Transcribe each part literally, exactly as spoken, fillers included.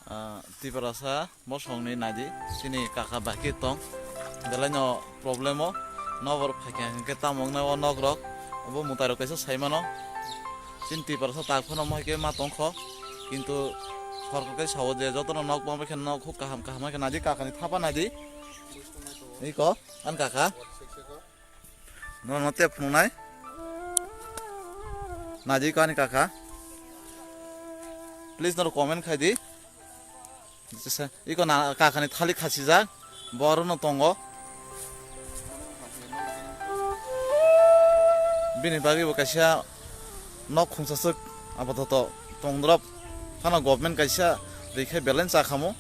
Ah, Tiprasa bosongni naidi, chini kaka bai khe tong, belai no problem o, nokbar phaikha hinkhe tamo wngnai o nok rok, abo mwtai rok kaisa sai mano, chini Tiprasa tak phano mo hai khe ma tongkho, kintu sorkar khe sao je jotono nok bangbai khe nok huk kaham kaham hai khe naidi, kakani thapa naidi, iko, ani kaka. Nono tei phunuknai. Naidi ko ani kaka. Please noro comment khai di. Iko na kakani thalik khachijak. Bo aro no tongo. Bini bagwi bo kaisa nok khungsa swk apatot tongdrop. Phano government kaisa rikhe belai cha khamu.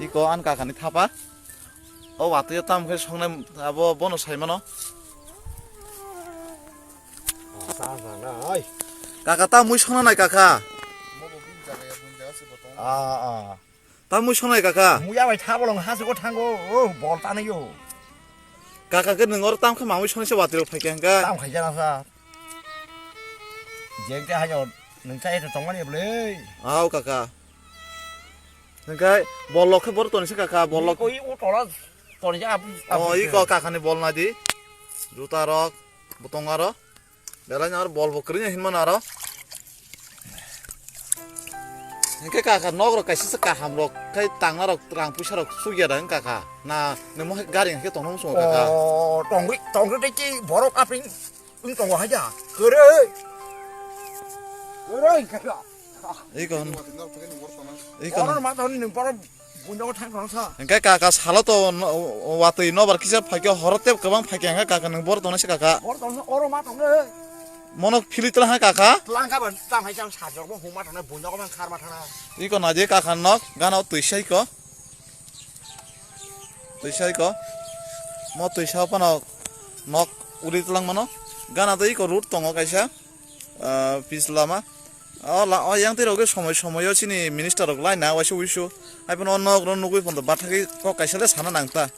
Iko ani kakani thapa. O watwi o tam khe songnai abo bono sai mano. Kaka ta mui songna nai kaka. Ah, ah. Ta mui songnai kaka. Muya bai thabolong hasugo thango. O bol tanayo. Kaka khe nwng oro tam khe mamui songnai se watwi rok phaikha hwnkha. Tam khaijana sa. Jeng te hayo nwng cha eto tongmani bwle. Au kaka. Hwnkhe bol lok khe boro tonisa kaka, bol lok. Oi, o tola tonisa abu. O, iko kakani bol naidi. Juta rok, botong aro. Belai no aro bol bo kwrwi no hinmano aro. Hwnkhe kaka nok rok kaisa se kaham rok khai tangna rok rang puisa rok sugya da wng kaka. Na nemo gari hwnkhe tongno muchungo kaka. O, tongwi, tongwi tei ki borok aping. Wng tongo hai da. Kwrwi. Kwrwi kaka. Iko hwn. Iko hwn. Oro ma tong ni nung poro bunjago thang thang sa. Hwnkhe kaka salo to no-, watwi nobar kisa phaikhe horo tei kwbang phaikhe hwnkhe kaka nwng boro tongnaisa kaka. Boro tong oro ma tong le. Mono philwi tla ha kaka. Tlang ka ban tang hai chang sajok bo huma thang bunjago man khar ma thang. Iko naidi kaka nok gana twisa iko. Twisa iko. Mo twisa phano nok uri tlang mano. Gana to iko road tongo kaisa. Ah, pis lama. O la, o yang twi rok somoi somoi o chini minister rok lai na waisa wisu. Hai phano o nok rok nugwi phano bathagwi kok kaisa le sana nang ta.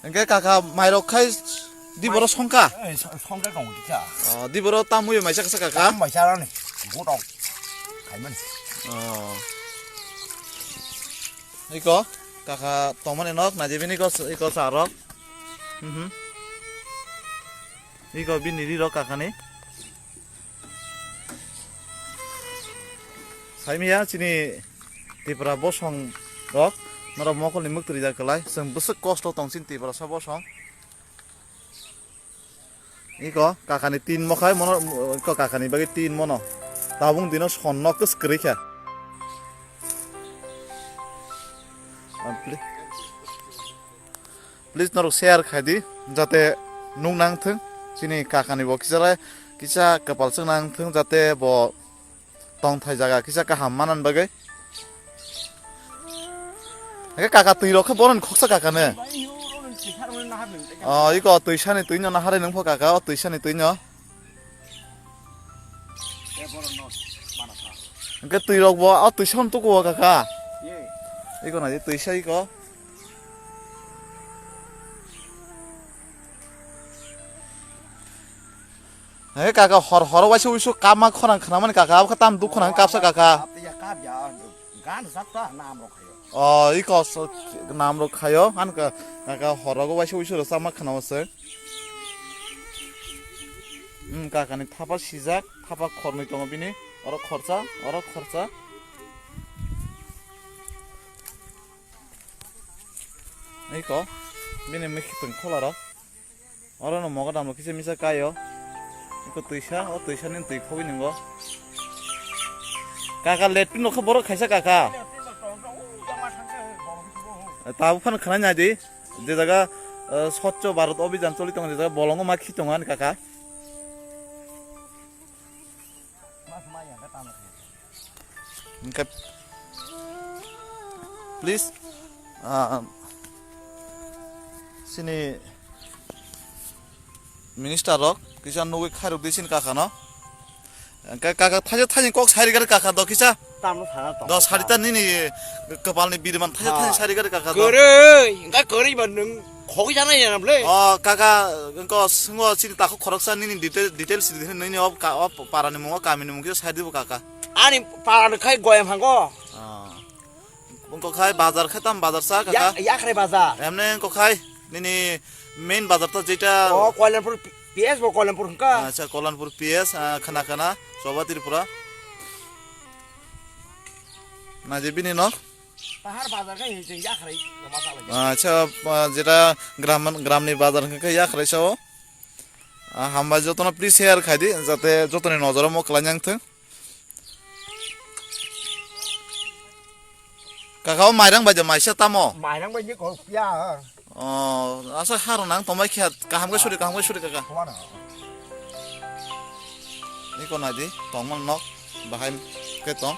Hwnkhe kaka mairok khai di boro songkha? Ei, so-, songkha tongo kisa. O, di boro tamwi maisa kasa kaka? Tam maisa rani. Botong. Khaimani. O. Iko, kaka tongmani nok, naidi bini iko, iko sa rok. Mhm. Iko bini ri rok kakani. Saimiya chini Tipra bosong rok, norok mokol ni mwktwi rijak kwlai, chwng bwswk kosto tong chini Tiprasa bosong. Iko kakani tin mokhai, mono iko kakani bagwi tin mono. Tabung dino son nok kwswk kwrwi kha. Ampli. Please norok share khai di, jate nuk nang thung, chini kakani bo kisa lai, kisa kwpal swk nang thung, jate bo tongthai jaga kisa kaham manan bagwi. Hake kaka twi rok khe boron khoksa kaka ne. O, iko twisani twi no naharwi nung pho kaka, o twisani twi no. Hwnkhe twi rok bo o twisa hwn tuku o kaka. Iko nai twisa iko. Hwnkhe kaka hor hor waisa wisu kapma khorang khnamani kaka, abo khe tam duk khorang kapsa kaka. Kap ya, kap ya, gan sakta nam rok khayo. O, iko so-, nam rok khayo, han ka, kaka horogo waisa wisu rwchapma khwnao se. Hmm, kakani thapa sijak, thapa khornwi tongo bini, oro khorsa, oro khorsa. Iko, bini mikhi tong khola rok. Oro no mogodam rok kisa misa kaio. Iko twisa, o twisa ni twi khogwi ningo. Kaka, latrine rok khe borok khaisa kaka. Tabuk phano khwnai nai di. Je jaga, eh, Swachh Bharat Abhijan choli tongo, je jaga bolongo ma khi tongo ani kaka. Hwnkhe, please, ah, chini minister rok kisa nugwi khairok di chini kaka no. Hwnkhe kaka thaisa thaini kok sai rwgari kaka do kisa. Tamno sana tong. Do sarita nini kwpalni biriman thaisa thaini sai rwgari kaka do. Kwrwi, hwnkhe kwrwi ba nwng. Khogwi jana ya na ble. O kaka, wngko swngo chini takhuk khoroksa nini detail, details di nini o ka-, o parani mungo kamini mungkhe sai dibo kaka. Ani parani khai goyam hango. Ah. Wngko khai bazar khai tam bazar sa kaka. Ya, Yakhrai bazar. Emne wngko khai nini main bazar to jeta. O Koilanpur P-, P S bo Koilanpur hwnka. Acha, Koilanpur P S, ah, khana khana, Choba Tripura. Naidi bini nok. Pahar bazar khai jeng Yakhrai ma sa lai. Acha, ah, jeta gram, gramni bazar hwnka khe Yakhrai sao. Ah, hambai jotono please share khai di, jate jotoni nojoro mo kwlai yang thung. Kaka, o mairang bai de maisa tamo? Mairang bai de kok pia. O, asa haro nang tomai khe kaham khe suri, kaham khe suri kaka. Kuana. Iko nai di, tongmani nok bahai khe tong.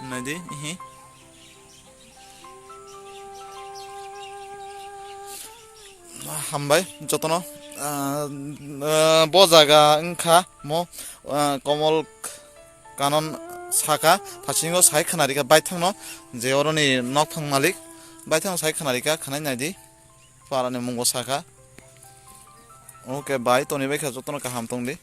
Nai di, ihi. Hambai jotono, ah, ah, bo jaga wngkha mo, ah, Komol Kanon saka, thasingo sai khwnarikha baithangno, je oroni nokphang malik, baithangno sai khwnarikha, khwnai naidi, parani mungo saka. Oke bai, toni bai kha jotono kaham tongdi.